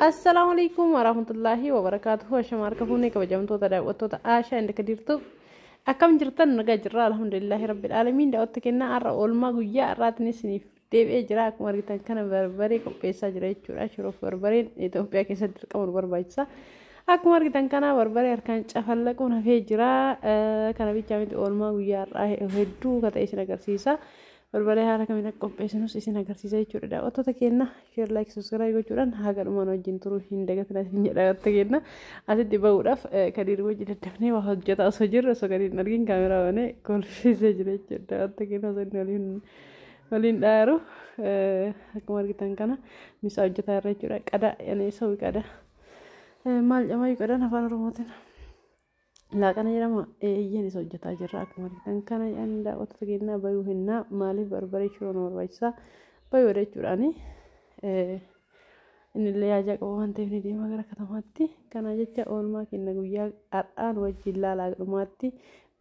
Assalaamu alaikum warahmatullaahi wabarakaatuhu. Ashama harka fuunee kabajamtoota daawwattoota Aashaa inda Kadirtu, akkam jirtan? Nagaa jirra, alhamdulillaahi rabbil aalamiin. Daawwatta kennaa, har'a oolmaa guyyaa har'aatiin isiniif deebi'ee jira. Akkuma argitan kana barbaree qopheessaa jira jechuudha. Shiroof barbareen Itoophiyaa keessatti dirqama nu barbaachisa. Akkuma argitan kana barbaree harkaan cafallaquun hafee jira. Kana bichaa miti, oolmaa guyyaa har'aa hedduu ka ta'e isin agarsiisa. Barbaree haala kamiin akka qopheessinus isin agarsiisa jechuudha. Daawwattoota keenya, share, like, subscribe gochuudhaan haga dhumaan wajjin turuu hin dagatinaa isin jedha. Daawwattoota keenya, asitti bahuudhaaf Kadiir wajji daddafnee waa hojjetaa osoo jirru, osoo Kadiir hin argin kaameraa banee kolfisiisee jira jechuudha. Daawwattoota keenya, osoo inni waliin dhaaru akkuma argitan kana misaa hojjetaa irra jechuudha. Qada yani sawi qada maal jedhama? Qadaan afaan Oromootiin laaqana jedhama. Eeyyeen, isa hojjetaa jirra akkuma argitan kana. Yani daawwattoota keenyaa, bayuu hinnaa maaliif barbaree shiroo nu barbaachisaa bayuu jechuudhaani. Innillee yaajaa qaba waan ta'eef ni deema gara katamaatti. Kana jecha oolmaa keenya guyyaa har'aan wajjin laalaa dhumaatti.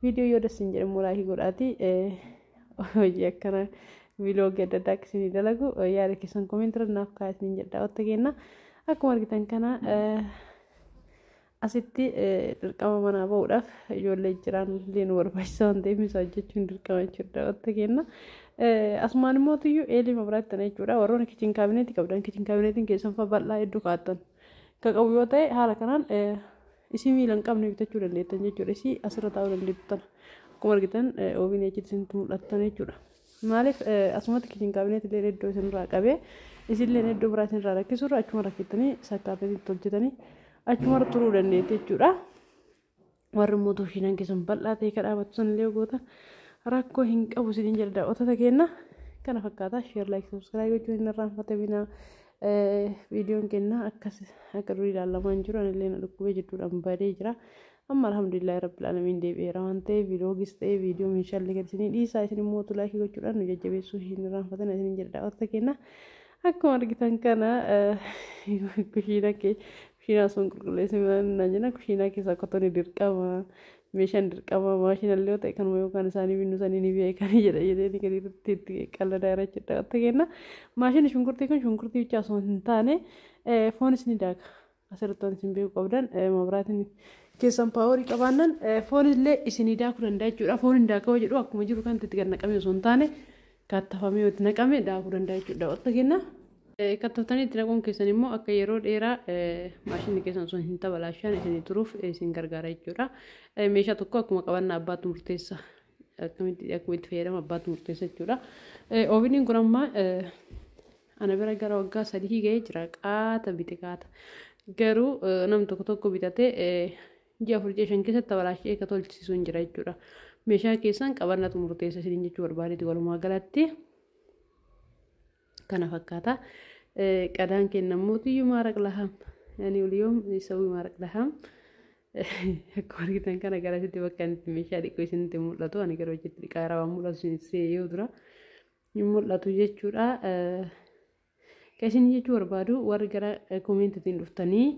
Viidiyoo yoo dassin jedhamu like godhaati. Hojii akkana vlog adda addaa akka isinii dalagu yaada keessan comment irra naaf kaa'aa isiniin jedha. Daawwattoota keenya, akkuma argitan kana asitti dirqama manaa bahuudhaaf ijoollee jiraan illee nu barbaachisa waan ta'eef misaa hojjechuun dirqama jechuudha. Daawwattoota keenya, asumaan immoo tuyyuu eelii mabiraatti tana jechuudha. Warroonni kitchen cabinet qabdan, kitchen cabinetiin keessan fa'a bal'aa hedduu kaa'attan ka qabu yoo ta'e, haala kanaan isii miila hin qabne bitachuu dandeettan jechuudha. Isii asirra taa'uu dandeettu tana akkuma argitan oven achitti isinitti mul'attan jechuudha. Maaliif asumatti kitchen cabinet illee iddoo isinirraa qabee isillee iddoo biraa isinirraa rakkisurra achuma rakkittanii sakkaatanii itti hojjetanii achuma turuu dandeetti jechuudha. Warri immoo kushiinaan keessan bal'aa ta'e kan dhaabattu sanillee goota rakkoo hin qabu isiniin jedha. Daawwattoota keenya, kana fakkaata. Share, like, subscribe gochuun hin irraanfataminaa. Viidiyoon keenya akkas akka durii ilaalamaa hin jiru. Anillee na dhukkubee jidduudhaan badee jira. Amma alhamdulillahi rabbil aalamiin deebi'eera waan ta'eef, vlogis ta'ee viidiyoo meeshaalee gad isinii dhiisaa. Isin immoo like gochuudhaan nu jajjabeessuu hin irraanfatin isiniin jedha. Daawwattoota keenya, akkuma argitan kana kushiinaa kee kushiinaa sun qulqulleessee naan jenna. Kushiinaa keessa akka dirqama meeshaan dirqama maashinallee yoo ta'e kanuma yookaan isaanii binnu sanii ni beekanii jedha jedhee gadi itti qalladaa jira jechuudha. Daawwattoota keenya, maashinni shunkurtii kun shunkurtii bichaa osoo hin taane foonis ni daaka. Asirratti wanti isin beekuu qabdan, mabraatiin keessan power qabaannan foon illee isinii daakuu danda'a jechuudha. Foon hin daakawoo jedhu akkuma jiru kan itti gad naqamee osoo hin taane kattafamee itti naqame daakuu danda'a jechuudha. Daawwattoota keenya. Kattaftanii itti naquun keessan immoo akka yeroo dheeraa maashinni keessan osoo hin tabalaashaan isinii turuuf isin gargaara jechuudha. Meeshaa tokko akkuma qabannaa abbaatu murteessa. Akkamitti akkuma itti fayyadama abbaatu murteessa jechuudha. Oveniin kun amma ana bira gara waggaa 3 ga'ee jira. Qaata bite qaata. Garuu namni tokko tokko bitatee ji'a 4, ji'a 5 keessatti tabalaashee akka tolchisiisu hin jira jechuudha. Meeshaa keessan qabannatu murteessa isiniin jechuu barbaadeeti walumaa galatti. Kana fakkaata. Qadaan kennamuutu maraq laham. Yani اليوم يسوي maraq laham. Akkuma argitan kana garasitti bakka inni meeshaa dhiquu isinitti mul'atu. Ani gara hojiitti dhiqaa waan mul'atu yoo dura hin mul'atu jechuudha. Kan isin jechuu barbaadu, warri gara commentiin dhuftanii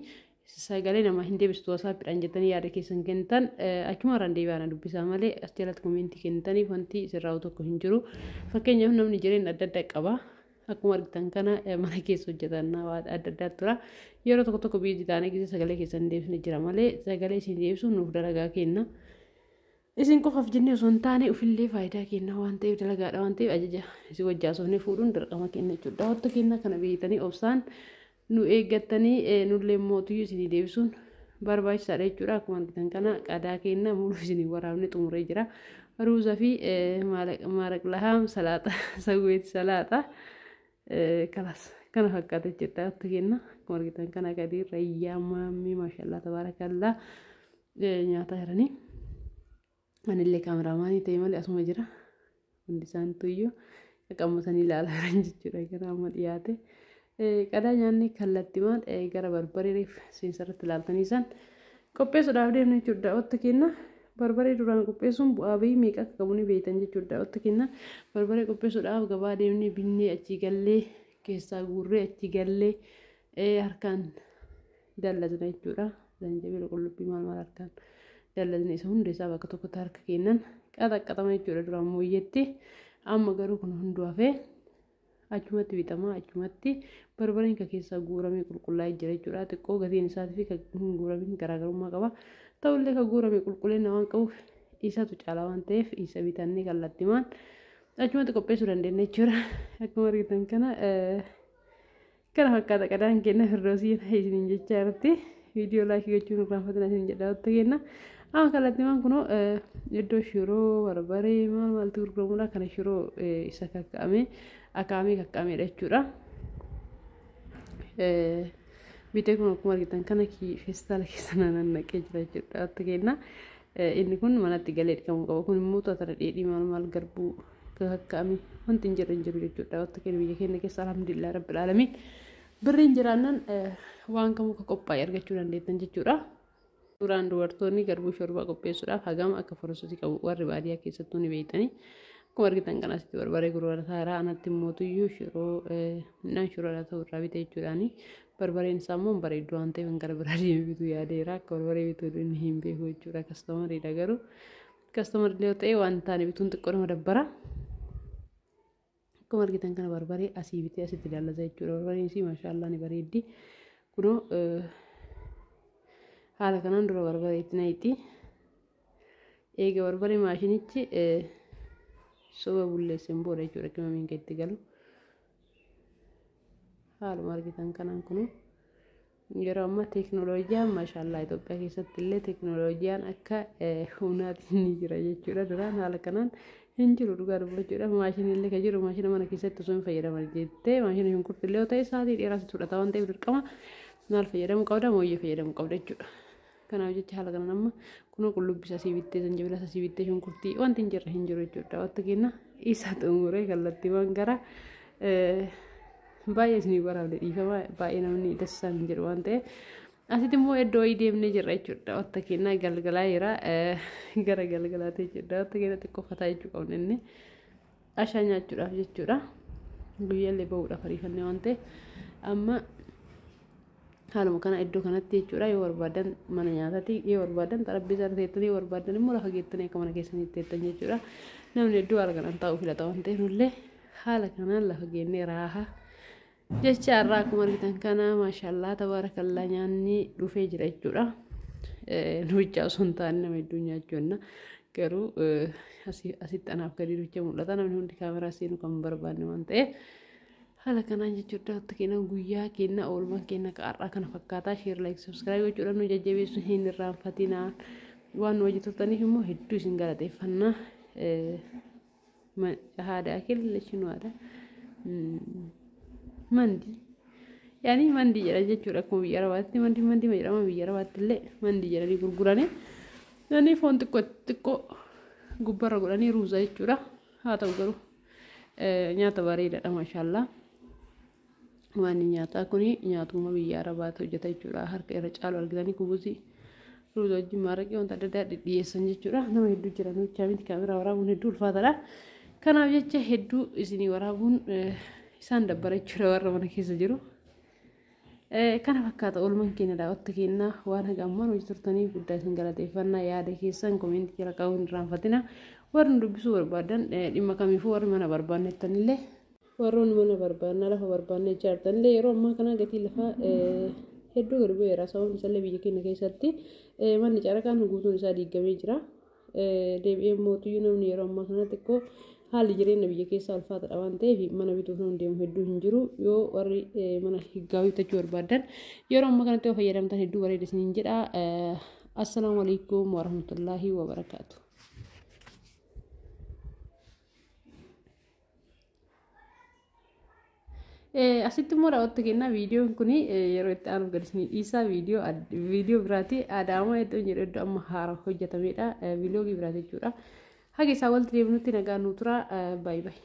sagalee nama hin deebistu WhatsAppiidhaan jettanii yaada keessan kennitan, achuma irraan deebi'aa na dubbisaa malee as jalatti comment kennitaniif wanti sirraa'u tokko hin jiru. Fakkeenyaaf namni jireenya adda addaa qaba. Akkuma argitan kana mana keessa hojjetan waan adda addaa tura. Yeroo tokko tokko biyyi taanee keessa sagalee keessan deebisni jira malee sagalee isin deebisuun nuuf dalagaa kenna. Isin qofaaf jennee osoo hin taane ofillee faayidaa kenna waan ta'eef, dalagaadha waan ta'eef, ajaja isin wajjaasofnee fuudhuun dirqama kenna jechuudha. Daawwattoota keenya, kana beektanii obsaan nu eeggattanii nullee mootuyyuu isinii deebisuun barbaachisaadha jechuudha. Akkuma argitan kana qadaa kenna muluu isinii waraabne xumuree jira. Ruuza fi maraq laham salaaxa sawweeti salaaxa kalas kana fakkaata jechuudha. Daawwattoota keenya, akkuma argitan kana gadi rayyaa maammii maashallaa tabaarakallaa nyaataa jiranii. Anillee cameraman ta'e malee asuma jira. Hundi isaaniitu qaqqammatanii ilaalaa jiran jechuudha. Gara amma dhiyaate. Qadaa nyaanni kallattimaan gara barbaree seensarratti ilaaltanii isaan qopheessuudhaaf deemna jechuudha. Daawwattoota keenya, barbaree duraan qopheessuun bu'aa bahii meeqa akka qabu ni beektan jechuudha. Daawwattoota keenya, barbaree qopheessuudhaaf gabaa deemnee binnee achii gallee keessaa guurree achii gallee harkaan dallasna jechuudha. Zanjabiila, qullubbii, maal maal harkaan dallasna, isa hunda isaa bakka tokkotti harka kennan qaxaqqaxama jechuudha duraan mooyyetti. Amma garuu kun hunduu hafee achumatti bitamaa, achumatti Barbareen kan keessaa guuramee qulqullaa'ee jira jechuudha. Xiqqoo gatiin isaatii fi kan hin guuramin garaagarummaa qaba. Ta'ullee kan guurame qulqullina waan qabuuf isatu caala waan ta'eef isa bitannee kallattimaan achumatti qopheessuu dandeenya jechuudha. Akkuma argitan kana kana fakkaata qadaan kenna Firdoosii isiniin jechaa irratti viidiyoo like gochuun irraanfatina isin jedha daawwattoota keenya. Amma kallattimaan kunoo iddoo shiroo barbaree maal maaltu gurguramudha. Kana shiroo isa kakka'amee akaamee kakka'ameedha jechuudha. Bitee kun akkuma argitan kana feestaala keessa nannaqee jira jechuudha daawwattoota keenya. Inni kun manatti galee dhiqamuu qaba. Kun immoo to'atara dheedhii maal maal garbuu kakka'ame wanti hin jirre hin jiru jechuudha daawwattoota keenya. Biyya keenya keessa alhamdulillah rabbil aalamiin birriin jiraannan waan kamuu akka qophaa'e argachuu dandeettan jechuudha. Suuraan dubartoonni garbuu shorbaa qopheessuudhaaf hagam akka forosoti qabu warri baadiyyaa keessattuu ni beektanii. Akkuma argitan kana asitti barbaree gurgurataa jira. Anatti mootuyyuu shiroo midhaan shiroodhaa ta'u irraa bite jechuudhaani. Barbareen isaa immoo bareedduu waan ta'eef gara biraa deemee bituu yaadeera. Akka barbaree bituu inni hin beeku jechuudha. Customeriidha garuu. Customerillee yoo ta'e waan taane bituun xiqqoo nama dabbara. Akkuma argitan kana barbaree asii bitee asitti ilaallata jechuudha. Barbareen isii maashaallaa ni bareeddi. Kunoo haala kanaan dura barbaree itti naqxi. Eega barbaree maashinichi soba bulleesseen booda jechuudha qimamiin kan itti galu. Haaluma argitan kanaan kunoo yeroo ammaa teekinooloojiyaan maashaallaa Itoophiyaa keessatti illee teekinooloojiyaan akka humnaatiin ni jira jechuudha. Duraan haala kanaan hin jiru dhugaa dubbachuudhaaf. Maashinii illee kan jiru maashina mana keessatti osoo hin fayyadaman jettee maashina shunkurtii illee yoo ta'e sa'aatii dheeraa sitti fudhata waan ta'eef dirqama maal fayyadamuu qabda, mooyyee fayyadamuu qabda jechuudha. Kanaaf jecha haala kanaan amma kunoo qullubbii asii bittee, zanjabila asii bittee, shunkurtii wanti hin jirre hin jiru jechuudha. Wanti kenna isa xumuree kallattiiwwan gara baay'ee isinii waraabde dhiifama, baay'ee namni dassaan hin jedhu waan ta'eef. Asitti immoo iddoo wayii deemnee jirra jechuudha. Wanta kennaa galgalaa jira, gara galgalaatti jechuudha. Wanta kenna xiqqoo fataa jechuu qabna inni ashaa nyaachuudhaaf jechuudha. Guyyaallee bahuudhaaf ariifannee waan ta'eef amma haaluma kana iddoo kanatti jechuudha. Yoo barbaadan mana nyaataatti, yoo barbaadan xarabbeezaa irra teettanii, yoo barbaadan immoo lafa geettanii akka mana keessanitti teettan jechuudha. Namni hedduu haala kanaan taa'uu filata waan ta'eef nullee haala kanaan lafa geennee raaha jecha irraa. Akkuma argitan kana maashallaa tabaarakallaa nyaanni dhufee jira jechuudha. Nu bichaa osoo hin taane nama hedduu nyaachuu jenna. Garuu asitti anaaf gadi ducha mul'ata, namni hundi kaameraa seenuu kan barbaanne waan ta'eef haala kanaan jechuudha. Wanta keenya guyyaa keenya oolmaan keenya qaarraa kana fakkaataa. Share, like, subscribe gochuudhaan nu jajjabeessu hin irraanfatinaa. Waan nu hojii turtaniif immoo hedduu isin galateeffannaa. Haadha akil haadha mandi yaani mandi jedhan jechuudha. Akkuma biyya arabaatti mandi mandi jedhama, biyya arabaatti illee mandi jedhanii gurguranii yaani foon xiqqoo xiqqoo gubbarra godhanii ruuza jechuudha. Haa ta'u garuu nyaata bareedaadha maashaallaa. Waan nyaataa kuni nyaatuma biyya arabaatti hojjeta jechuudha. Harka irra caalu argitanii kubusii ruuza wajjin maaraqee wanta adda addaa dhidhiyeessan jechuudha. Nama hedduu jiran bichaa miti, kaameraa waraabuun hedduu ulfaataadha. Kanaaf jecha hedduu isinii waraabuun isaan dabbara jechuudha warra mana keessa jiru. Kana fakkaata oolmaan keenya daawwatta keenya. Waan haga ammaan hojii turtanii guddaa isin galateeffannaa. Yaada keessan commentii jala qabuun hin irraanfatina. Warri nu dubbisuu barbaadan dhimma kamiifuu, warri mana barbaannettanillee, warroonni mana barbaannaa lafa barbaanne ijaartanillee, yeroo ammaa kana gatii lafaa hedduu gadi bu'eera. Sababni isaallee biyya keenya keessatti manni caraqaan guutuun isaa diigamee jira. Deebi'ee mootuyyuu namni yeroo ammaa kana xiqqoo haalli jireenya biyya keessaa ulfaataadha waan ta'eef mana bituuf namni deemu hedduu hin jiru. Yoo warri mana higgaawii bitachuu barbaadan yeroo ammaa kanatti yoo fayyadamtan hedduu bareeda isiniin jedha. Assalaamu alaikum warahmatullaahi wabarakaatu. Asitti immoo daawwattu kennaa viidiyoon kun yeroo itti aanu gadi isinii dhiisaa. Viidiyoo biraati. Adaamaa iddoo jedhu iddoo amma haara hojjetamedha. Viidiyoogii biraati jechuudha. Haga isaa walitti deebinutti nagaan nu tura. Baay'ee baay'ee.